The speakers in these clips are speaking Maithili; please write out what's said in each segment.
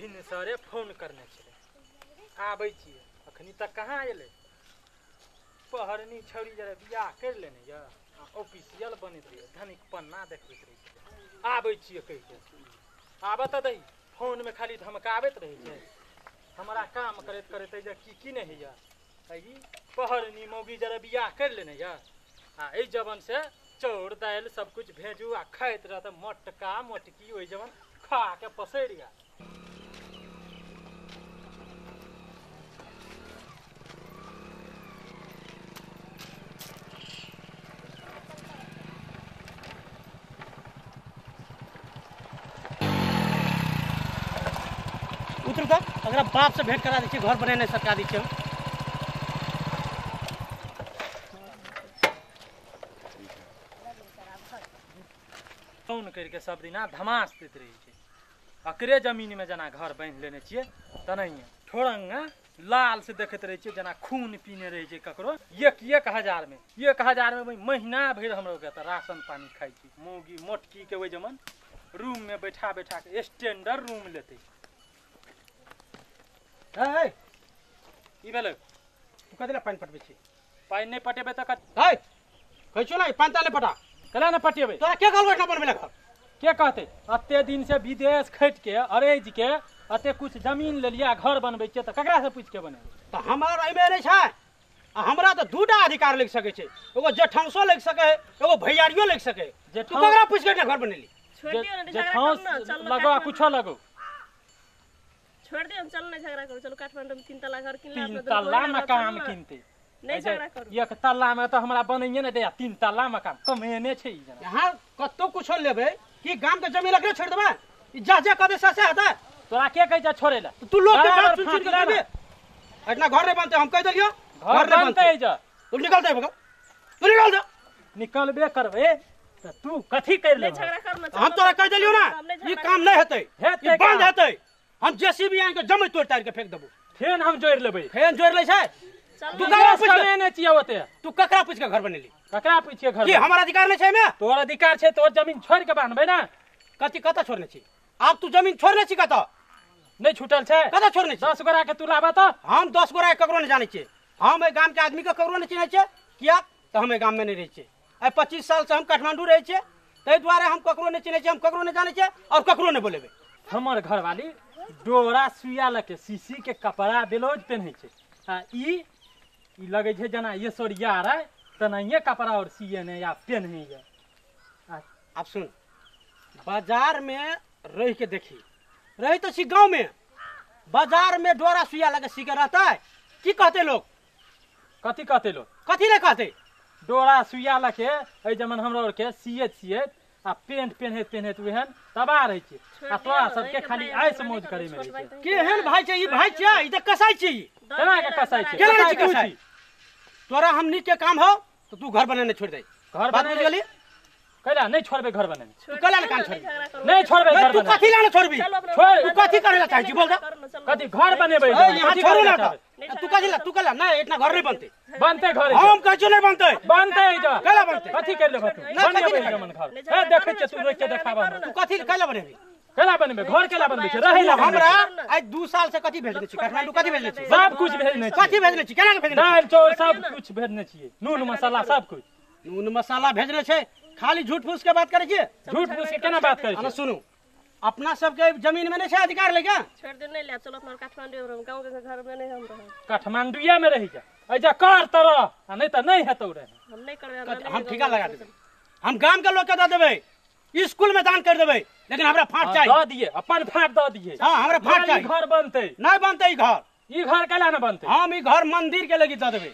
भिनसरे फोन करने छलै, आबै छियै, अखनी तक कहाँ एलै। पहरनी छौड़ी जरा बियाह करि लेने यऽ आ ऑफिशियल बनैत रहै, धनिक पन्ना देखबैत रहै छलै। आबै छियै कहि के आबऽ तऽ दही, फोनमे खाली धमकाबैत रहै छै। हमरा काम करैत करैत जे की की नहि होइए। ई पहरनी मौगी जरा बियाह करि लेने यऽ आ एहि जवन से चाउर दालि सब कुछ भेजू आ खाइत रहत मोटका मोटकी, ओहि जवन खा के पसरि गेल। उतरू तऽ अगरा बाप से भेंट करा दै छियै, घर बनेने सरकार दै छियै। फोन करके सब दिना धमास दैत रहै छै। अकरे जमीन में जेना घर बान्हि लेने छियै तेनाहिए ठोरंगा लाल से देखैत रहै छियै, जेना खून पीने रहै छै ककरो। एक एक हजार में, 1000 में महीना भरि हमरो के तऽ राशन पानी खाइ छी। मौगी मोटकी के ओहि जमन रूम में बैठा बैठा के स्टैंडर्ड रूम लेतै। हे ई भेलै, तू कथी लए पानि पटबै छी? पानि नहि पटेबै तऽ हे कहै छियौ ने पानि तानि नहि पटा। केना नहि पटेबै? तोरा के कहलको एतना बनबै लए घर? के कहतै? एते दिन से विदेश खटि के अरेज के एते कुछ जमीन लेलियै, घर बनबै छियै तऽ ककरा से पूछि के बनेबै? तऽ हमर एहिमे नहि छै आ हमरा तऽ दूटा अधिकार लागि सकै छै, एगो जेठांसो लागि सकै, एगो भैयारियो लागि सकै। तू ककरा पूछि के घर बनेली? जेठांस लगो कुछो लगो, छोड़ दियौ, चल नहीं झगड़ा करू, चलू काठमांडू में 3 तल्ला घर किन 3 तल्ला मकान किनते। नहीं झगड़ा करू, 1 तल्ला में तो हमरा बनैये ने दैया, 3 तल्ला मकान कमेने छै। यहाँ कतौ कुछो लेबै कि गाम के जमीन अकरे छोड़ देबै? ई जा जा कदे से हेतै। तोरा के कहै छै छोड़ै ले? तू लोग के बात सुन सुन के कहबे एतना घर नहीं बनतै। हम कहि देलियौ घर बनतै, जा तू निकल दे, तू निकल दे। निकलबे करबै तऽ तू कथी कर लेबै? झगड़ा कर ना, हम तोरा कहि देलियौ ना ई काम नहीं हेतै, ई बंद हेतै। हम जेसीबी आनि के जमीन तोड़ि ताड़ि के फेंक देबो, फेन हम जोड़ि लेबै। फेन जोड़ि लै छै? तू ककरा पूछ के छियै ओते? तू ककरा पूछ के घर बनेली? ककरा पूछ के घर? की हमर अधिकार नहीं छै एमे? तोहर अधिकार छै, तोहर जमीन छोड़ के बान्हबै ना। कथी कतऽ छोड़ने छी? आब तू जमीन छोड़ने छी कतऽ? नहीं छूटल छै। कतऽ छोड़ने छी? 10 गोरा के तू लाबऽ तऽ। हम 10 गोरा के ककरो नहीं जानै छियै। हम एहि गाम के आदमी के ककरो नहीं चिन्है छियै, किया तऽ हम एहि गाम में नहीं रहै छियै। आइ 25 साल से हम काठमांडू रहै छियै, ताहि दुआरे हम ककरो नहीं चिन्है छियै, हम ककरो नहीं जानै छियै और ककरो नहीं बोलेबै। हमर घरवाली डोरा सुइया लऽ के शीशी के कपड़ा ब्लाउज पेन्है छै आ ई लगै छै जेना ये सोरिया रहै तेनाहिए कपड़ा और सिए ने या पेन्हैए। आब सुन, बाजार में रह के देखी, रही तो छी गाँव में, बाजार में डोरा सुइया लगे सी के रहता है, की कहते लोग? कथी कहते लोग? कथी नहीं कहते? डोरा सुइया लगे एहि जमन हमरा के सियत सियत आ पेंट पेन्हैत पेन्हैत ओहन तबाह रहै छै आ तोरा सबके खाली आइस मौज करे में रहै छै। केहन भाई छै ई? भाई छै ई तऽ कसाई छै। ई केना के कसाई छै? केना छै कसाई? तोरा हम नीक के काम हो तो तू घर बनेने छोड़ दे। घर बात बुझ गेली? कैला नहीं छोड़बे घर बनेने? तू कैला ने काम छोड़बी? नहीं छोड़बे घर। तू कथी ला ने छोड़बी? छोड़। तू कथी करे ला चाहै छी बोल? कथी घर बनेबै? यहाँ छोड़ू ना तू कथी ला? तू कैला नहीं इतना घर नहीं बनते। बनते घर हम कहै छियौ नहीं बनते। बनते जा कैला बनते? कथी कर लेबे तू? बनेबै जमन घर। हे देखै छियै तू रोक के देखाबा। तू कथी कैला बनेबी? कैला बनेबै घर? कैला बनबै छै रहै ला। हमरा आइ 2 साल से कथी भेजने छी काठमांडू? कथी भेजने छी? सब कुछ भेजने छी। कथी भेजने छी? केना के भेजने छी? दाल चाउर सब कुछ भेजने छियै, नून मसाला सब कुछ। नून मसाला भेजने छै? खाली झूठ फूस के बात करै छियै? झूठ फूस के केना बात करै छियै? सुनू, अपना सबके जमीन में नहीं छै अधिकार लेके। छोड़ दे, नहीं ले चलो अपना काठमांडू में रहब, गांव के घर में नहीं हम रहब। काठमांडूए में रही जा, ऐजा कर तरह आ नहीं त नहीं हेतौ रहे। हम नहीं करबै, हम ठिका लगा देबै, हम गाम के लोग के दऽ देबै, स्कूल में दान कर देबै, लेकिन हमरा फाट चाही। दऽ दिए अपन फाट दऽ दिए। हां हमरा फाट चाही। घर बनतै नहीं बनतै ई घर। ई घर कैला न बनतै? हम ई घर मंदिर के लगी दऽ देबै,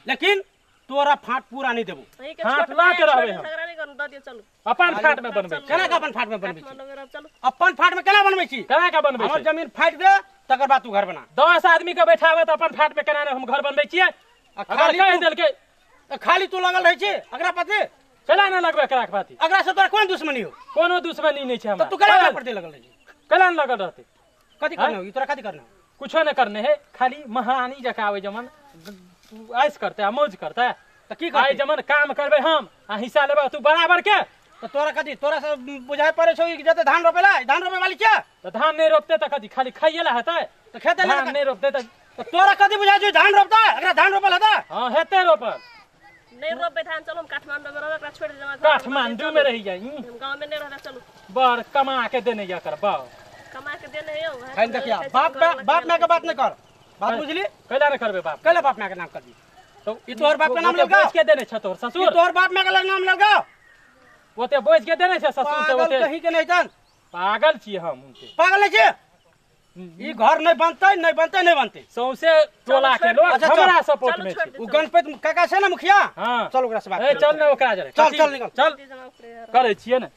लेकिन तोरा फाट पूरा नहीं देबो। फाट ला के रहबे हम। झगड़ा नहीं करनु, दऽ दियौ चलू। अपन फाट में बनबै। केना के अपन फाट में बनबै छी? अपन फाट में केना बनबै छी? केना के बनबै छी? हमर जमीन फाटि दे तकर बाद तू घर बना। 10 आदमी के बैठाबे त अपन फाट में केना हम घर बनबै छियै? अगर कहि देलकै खाली तू लगल रहै छी अगरा पति। केना न लगबै एकरा पाती? अगरा से तोरा कोन दुश्मनी हो? कोनो दुश्मनी नहीं छै हमरा। तू केना प्रति लगल रहै छी? केना न लगल रहतै? कथी करना हो? ई तोरा कथी करना हो? कुछो न करने है, खाली महारानी जकाँ आबै जमन ऐश करते आ मौज करते। त की करते? आइ जमन काम करबै हम आ हिस्सा लेबै तू बराबर के, तो तोरा कथी तोरा से बुझाय पड़े छौ कि जते धान रोपेला धान रोपे वाली छियै। त धान नहीं रोपते त कथी खाली खाइए ला हेतै? त खेते धान नहीं रोपते त तोरा कथी बुझाय छौ धान रोपतै? एकरा धान रोपल हेतै? हां हेतै रोपल। नहीं रोपबे धान, चलो हम काठमांडू में रहब, एकरा छोड़ दे हमरा। काठमांडू में रही जाई, हम गांव में नहीं रहबे। चलू बड़ कमा के देने या कर बाप कमा के देने यौ। खाली देखिया बाप बाप माय के बात नहीं कर, बात बुझली? कैला नहीं करबे बाप? कैला बाप माय के नाम करबी? तो ई तोहर बाप के नाम लगा बोझ के देने छ तोहर ससुर? ई तोहर बाप माय के नाम लगा ओते बोझ के देने छ ससुर से? ओते कहीं के नहीं जान। पागल छी हम उनके। पागल नहीं छी? ई घर नहीं बनतै नहीं बनतै नहीं बनतै। सौंसे टोला के लोग हमरा सपोर्ट में छै। उ गणपति काका छै ने मुखिया? हां चल ओकरा से बात ए चल ने ओकरा जरे चल चल निकल चल करै छियै ने।